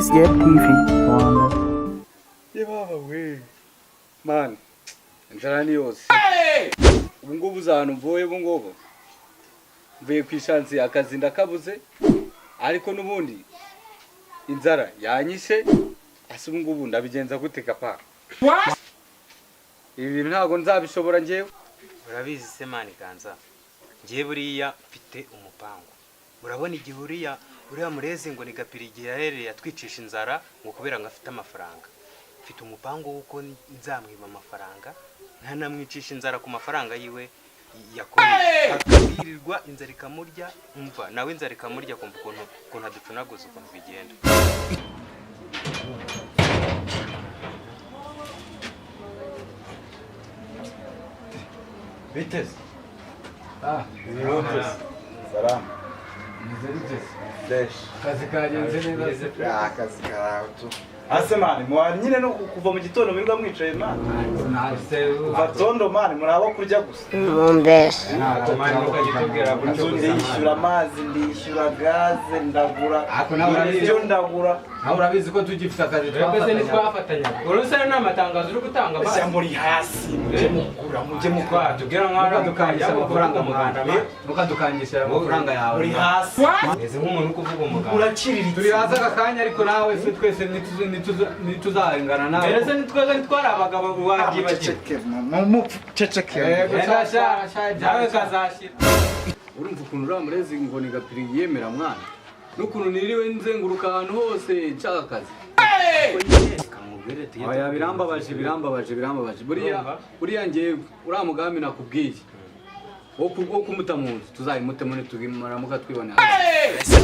Chris Gap TV Rwanda. Ye baba we, man, inzara ni yose ubu ngubu. Uzi ahantu mvuye ubu ngubu? Mvuye ku ishansi, akazi ndakabuze, ariko n'ubundi inzara yanyishe. Ase ubu ngubu ndabigenza gute kapa? Ibi bintu ntabwo nzabishobora njyewe. Urabizi se man Ganza, ngiye buriya mfite umupango. Urabona igihe uriya murezi ngo ni Gapiri, igihe yahereye atwicisha inzara ngo kubera ngo afite amafaranga, mfite umupango w'uko nzamwiba amafaranga, nkanamwicisha inzara ku mafaranga yiwe yakoreye, akirirwa inzara ikamurya. Umva, nawe inzara ikamurya, kumva ukuntu aducunaguza, ukuntu bigenda. Biteze. Ah. Salamu. Meze bite se? Fresh. Akazi kagenze neza se? Ah, akazi karaho tu. Ase man, mwari nyine no kuva mu gitondo mwirirwa mwicaye, man. Kuva tondo, man, muri abo kurya gusa. Mumbeshe. Inzu ndishyura, amazi ndishyura, gaze ndagura, Ariko nawe urabizi. ibyo ndagura. Nawe urabizi ko tugifite akazi. Twese twafatanya. ntitwafatanyaga? Urusana ni amatangazo uri gutanga Ese amazi. muri hasi mujye mugura, mujye mugura. Tubwira nk'aho Ntukadukangishe amafaranga umuganda. mwana, ntukadukangishe amafaranga yawe. Muri hasi. Meze nk'umuntu uri kuvuga umuganda. Uraciriritse. Turi hasi aka kanya, ariko nawe se twese ntituzangana nawe? Mbere se nitwebwe ntitwari abagabo? Wabyibagiwe? Muceceke, muceceke. Yego, Yenda sha, sha, nawe kazashira. Urumva ukuntu uriya murezi ngo ni Gapiri yemera, mwana, n'ukuntu niriwe nzenguruka ahantu hose nshaka akazi. Kamubwire tujye. Oya, birambabaje, birambabaje, birambabaje. Buriya buriya ngewe uriya mugambi nakubwiye wo kumuta mu nzu, tuzabimutemo nitubimaramuka twibonera. Ese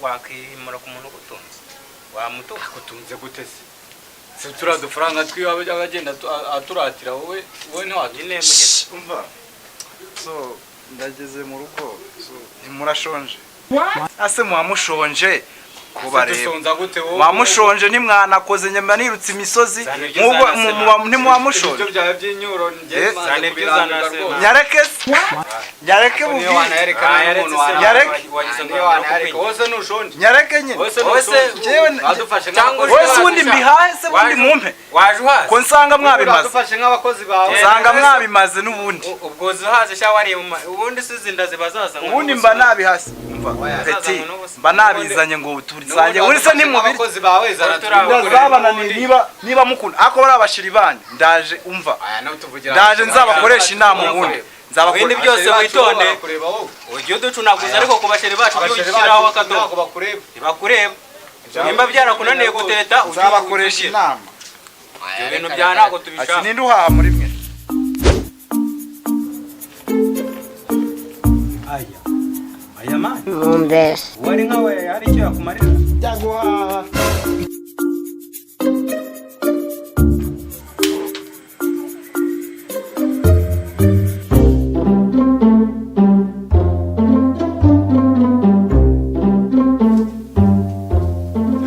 wakwimura ku muntu ugutunze, wamutuka? Utunze gute se? Si turiya dufaranga twiwe aba agenda aturatira? Wowe ntiwatu Nyine mu gihe Umva. So, ndageze mu rugo. So, ntimurashonje? Ase muba mushonje kubareba? Dusonza gute wowe? Muba mushonje, ntimwanakoze nyuma nirutse imisozi. Zana ibyo Mwubwo zana se, ntimuba mushonje? Ibyo byawe by'inyuro njye Eh, maze zana ibyo kubirandura zana se, rwose. Nyareke se, nyareke Niyo bubwire. wanayerekana Ah, n'umuntu yaretse se, Nyareke. wagize ngo Niyo wanayereka. barakukwinginga. Wowe se ntushonje? Nyareke nyine. Wowe se Wowe se- ntushonje? Badufashe Cyangwa nk'abakozi. Wowe se ubundi mbihahe se, ubundi mumpe? Waje uhaze? Ko nsanga mwabimaze? Badufashe nk'abakozi bawe. Nsanga mwabimaze n'ubundi. Ubwo uhaze sha, wariye mu ubundi se izi nda ziba zazanywe Ubundi n'ubusa. mba nabihase. Umva peti, mba nabizanye ngo turisange. Ubundi se ntimubirya? Abakozi bawe zana. Turi abakozi. Ndazabananiye. Niba mukunda ako bari abashiri banyu, ndaje, umva. Aya nawe tuvugira. Ndaje nzabakoresha inama ubundi. Ibindi Nzabakora. byose witonde. Barakureba wowe. Ujye uducunaguza, ariko ku basheri bacu ujye Abasheri ushyiraho bacu akadomo. ntabwo bakureba. Ntibakureba. Nimba byarakunaniye gutereta, ujye Nzabakoresha ugira. inama. Ibyo bintu bya ntabwo Ati tubishaka. ninde uhaha muri mwe? Aya man. Mumbeshe. Wari nkawe hari icyo yakumarira? Guhaha.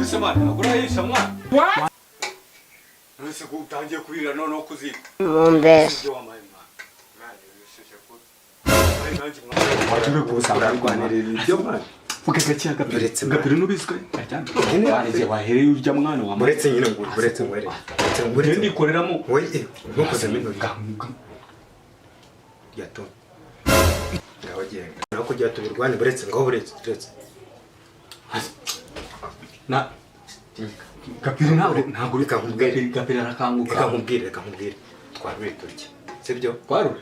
Ese man, ntabwo urayisha mwana? Ese ko utangiye kubirira noneho kuzika? Mumbeshe. Ibyo wampaye, mwana. Waje kuza Urarwanirira ibyo mwana. Vuga gake Gapiri. Uretse Gapiri n'ubiswe. Waje wahereye urya mwana wa Uretse nyine ngo uretse ngwere, uretse Njye ngwere. ndikoreramo. Wowe ntukozemo intoki gato. Ngaho genda naho kugira tubirwane. Buretse ngaho, buretse, buretse. Na Gapiri ntabwo Reka nkubwire. Gapiri arakanguka. Reka nkubwire, reka nkubwire, twarure turya, sibyo? Twarure.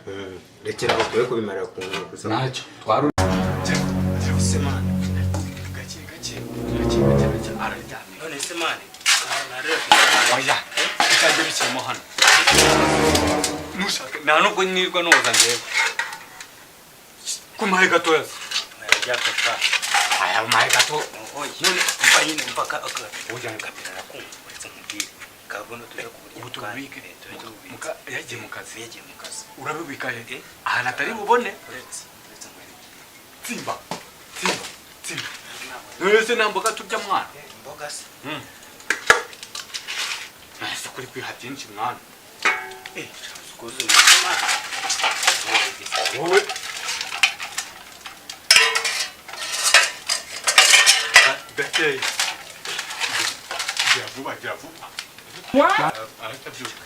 Rekera aho, twe kubimarira ku gusa. Ntacyo twarure. Se man. Gake gake gake gake gake, araryamye. None se man? Oya, bitajya bikirimo hano. Nushaka nta nubwo nirwa noza njyewe. Kumahe gatoya se. Aya mahe gato. None umva nyine, umva ka oya, Gapira arakumva. Uretse nkubwire, kabuno tuje kuburya. Ubu tububike. Yagiye mu kazi. Yagiye mu kazi. Urabibika he? Ahantu atari bubone. Uretse nkwereke. Tsimba tsimba tsimba. None se nta mboga turya, mwana? Imboga se? Ese kuri kwiha byinshi, mwana? Kuzuye man. Wowe gakeya. Gira vuba, gira vuba. Aratabyuka.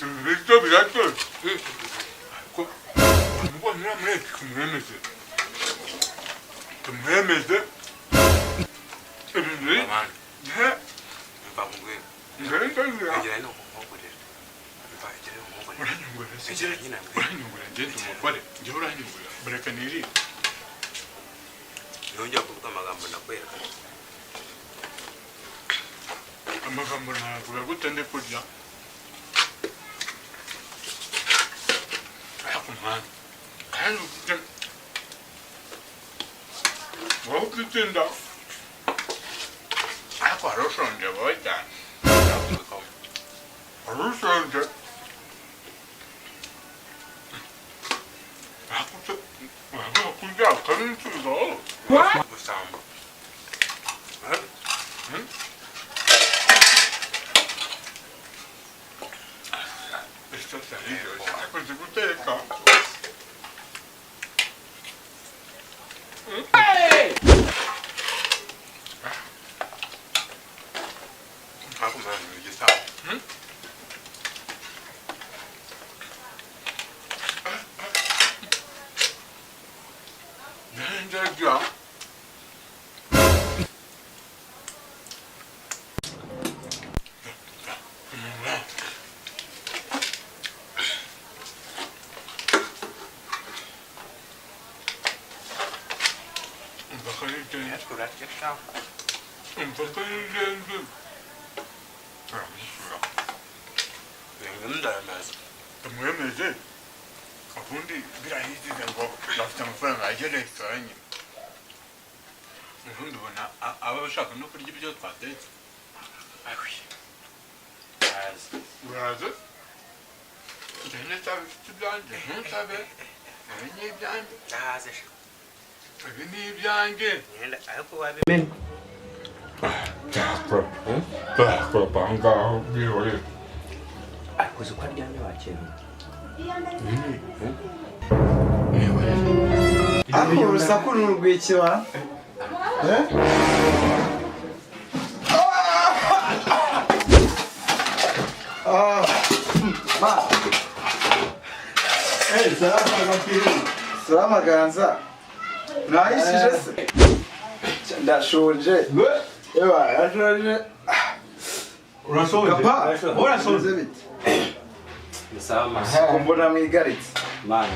Ibiryo biraryoshye. Ariko ubwo nyiramureke tumwemeze. Tumwemeze. Ibi biri. He. Mva nkubwire. Ngenda. Egera hino nkongorere. Mva egera hino nkongorere. Uranyongora se? Egera nyine mbwira. Uranyongora ngende umugore. Njyewe uranyongora. Mureka nirire. Nongera kuvuga amagambo ndakwereka. Amagambo nayavuga gute ndi kurya? Ariko mwana, kandi ufite wowe ufite inda, ariko wari ushonje wowe cyane. Wari ushonje. Ariko se uravuga kurya ukabisubiza wowe? Gusamba. Isosi ariryoshye ariko uzi guteka. Ariko mwana ni igisambo. Ndarya. Umva ko ari ingenzi. Urarya sha. Umva ko ari ingenzi. Turamwishyura. Ndayamaze. Tumwemeze. Ubundi birahizize ngo bafite amafaranga ajya resitora nyine. Ubundi ubona aba bashaka no kurya ibyo twatetse. Azi. Uraza? Njye nsabe mfite ibyanjye, ntusabe. Ibi ni ibyanjye. Ndahaze sha. Ibi ni ibyanjye. Ngenda ariko wabimenya. Ndakoropa aho ngaho bihorere. Ariko uzi ko aryamye wakintu. Ariko urusaku ni urw'ikiba. Salama Ganza. Mwahishije se? Ndashonje. Ewa, ndashonje. Urashonje? Gapa, Urashonje? bimeze bite? Ni sawa mani. Ko mbona mwigaritse. Mani.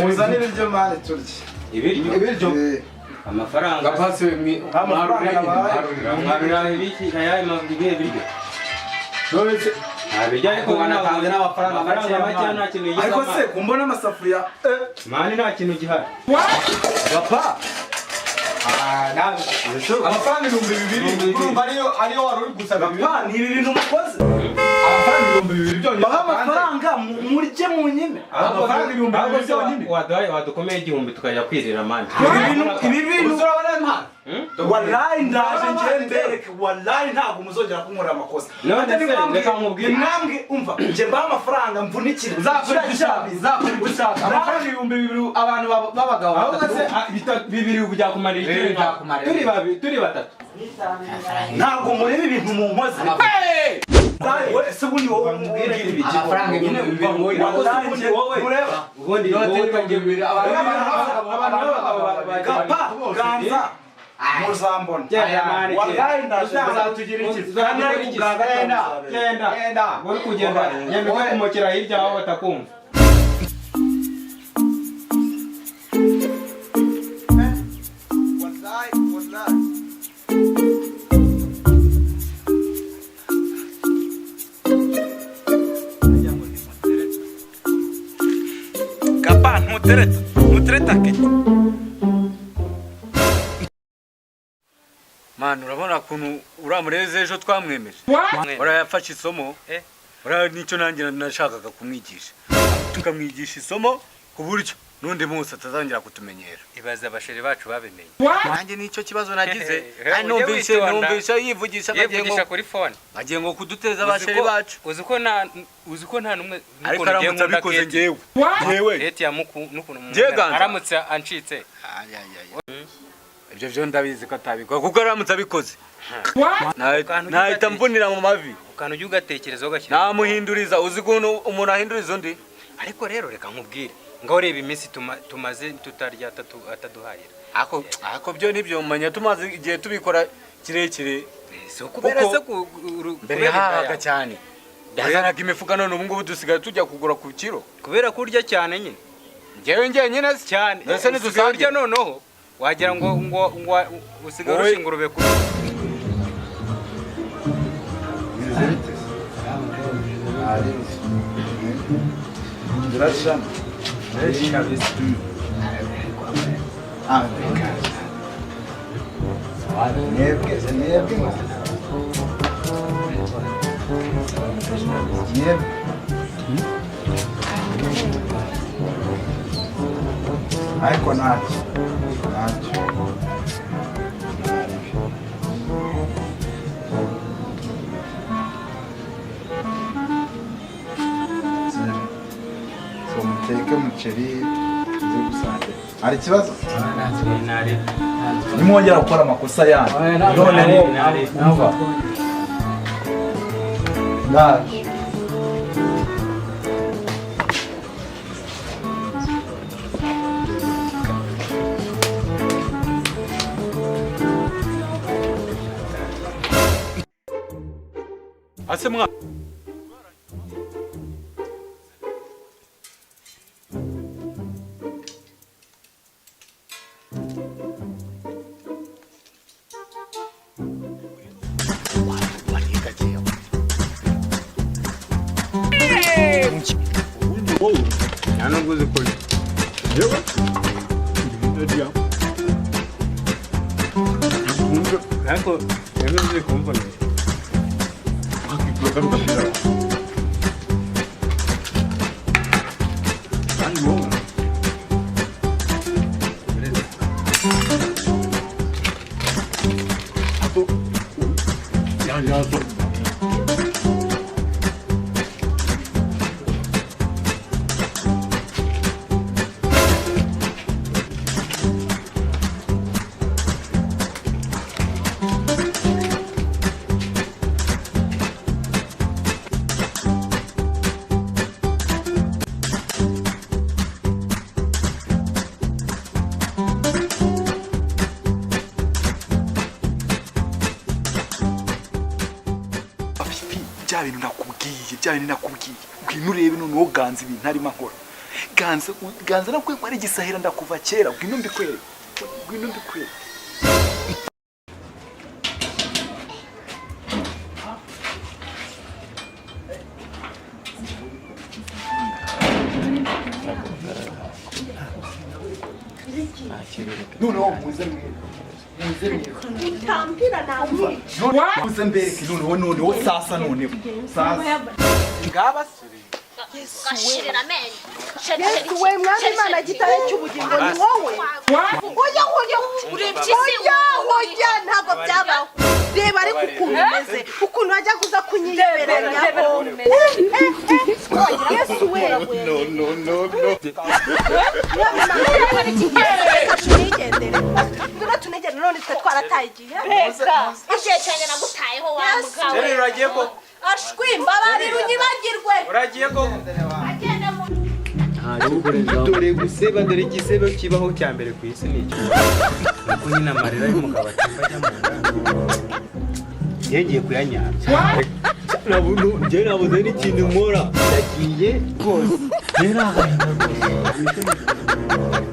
Muzane ibiryo mani turye. Ibiryo. Ibiryo? Amafaranga. Gapasi Amafaranga nabahaye. Mwarura ibiki ayaye ibihe biryo. None se Nta biryo ariko wanatanze n'amafaranga amafaranga makeya, make mani. nta kintu yigize. Ariko se ko mbona amasafuriya Mani nta kintu gihari. Gapa. Amafaranga 2000 urumva ariyo wari uri gusaba. Gapa, ni ibi bintu mukoze. Amafaranga 2000 byonyine. Baha amafaranga murye munyime. Amafaranga 2000 byonyine. Waduhaye wadukomeye 1000 tukajya kwirira mani. Ibi bintu Uzurabona impano. Wallahi ndaje ngiye mbereke, wallahi ntabwo muzongera kunkorera amakosa. None Ate se, nimwambwiye- reka nkubwire. nimwambwiye, umva njye mbaha amafaranga mvunikire. Uzakora ibyo ushaka, uzakora ibyo ushaka. Amafaranga 2000 abantu b'abagabo Ahubwo batatu. se bibiri byakumarira Bibiri iki? byakumarira. Turi babiri, turi batatu. Ntabwo mureba ibintu mu nkozi. We se ubundi wowe umbwira ibiki? Amafaranga 2000 Wallahi ubundi njye- wowe. mureba. Ubundi Inote wowe y'ibihumbi 2000 abantu b'abagabo Gapa, Ganza, muzambona. Genda mani. Wallahi ndaje. Uzatugira iki? Uzatugira iki? Genda. Genda. Genda. Uri kugenda. Genda ujye kumokera hirya aho batakumva. Wallahi, wallahi. Gapa, ntutereta. Ntutereta kete. Mani urabona ukuntu uriya murezi ejo twamwemeje. Uriya yafashe isomo. Uriya nicyo nanjye nashakaga kumwigisha. Tukamwigisha isomo ku buryo N'undi munsi atazongera kutumenyera. Ibaze abasheri bacu babimenye. Nanjye nicyo kibazo nagize. Eh, Kandi ujye numvise witonda. numvise yivugisha bagiye ngo Yivugisha kuri phone. Bagiye ngo kuduteza abasheri bacu. Uzi ko nta numwe. Ariko aramutse abikoze ngewe. Ngewe. Leti ya muku n'ukuntu Ngewe Ganza. aramutse ancitse. Ibyo byo ndabizi ko atabikora kuko aramutse abikoze nahita mvunira mu mavi. Ukantu ujya ugatekereza ugashyira. Namuhinduriza, uzi ukuntu umuntu ahinduriza undi. Ariko rero reka nkubwire, ngaho reba iminsi tumaze tutarya ataduhahira. Ako byo nibyo menya tumaze igihe tubikora kirekire. Si ukubera se mbere yahahaga cyane. Yazanaga imifuka, none ubu ngubu dusigaye tujya kugura ku kiro. Kubera kurya cyane nyine. Ngewe njyenyine se cyane. Mbese ntidusangiye? Urya noneho wagira ngo usigaye Wowe- urusha ingurube kuri. Zirashana. Mwebwe, mwebwe. Mwebwe. Ariko ntacyo. Ntacyo. So muteke umuceri tuze gusangira. Hari ikibazo? Nimwongera gukora amakosa yanyu. Noneho umva. Ndaje. Ase mwa Ariko rero uzi kumvuna. Bya bintu nakubwiye, ngwino urebe noneho Ganza ibintu arimo akora. Ganza, Ganza nakwiye ko ari igisahira ndakuva kera, ngwino mbikwereke, ngwino mbikwereke. Noneho muze mwere, muze mwere. Utambira namwica. Muze mbereke noneho, noneho sasa, noneho sasa. Ngaba se. Gashirira amenyo. Yesu we, mwami Imana gitare cy'ubugingo ni wowe. Oya oya oya oya, ntabwo byabaho. Reba ariko ukuntu umeze, ukuntu wajya kuza kunyiyoberanyaho. Yesu we. No, no, no, no. Mwami Imana reka tunigendere. Ngwino tunigendere none twe twarataye igihe. Igihe cyanjye nagutayeho wa mugabo. Jerry uragiye koko? Ashwi mbabarira unyibagirwe. Uragiye koko? Dore guseba, dore igisebo kibaho cya mbere ku isi ni icyo. Nuko nyine amarira y'umugabo atemba ajya mu nda. Yengeye kuyanyara. Njye nabuze n'ikintu nkora. Ndagiye rwose. Rero agahinda rwose.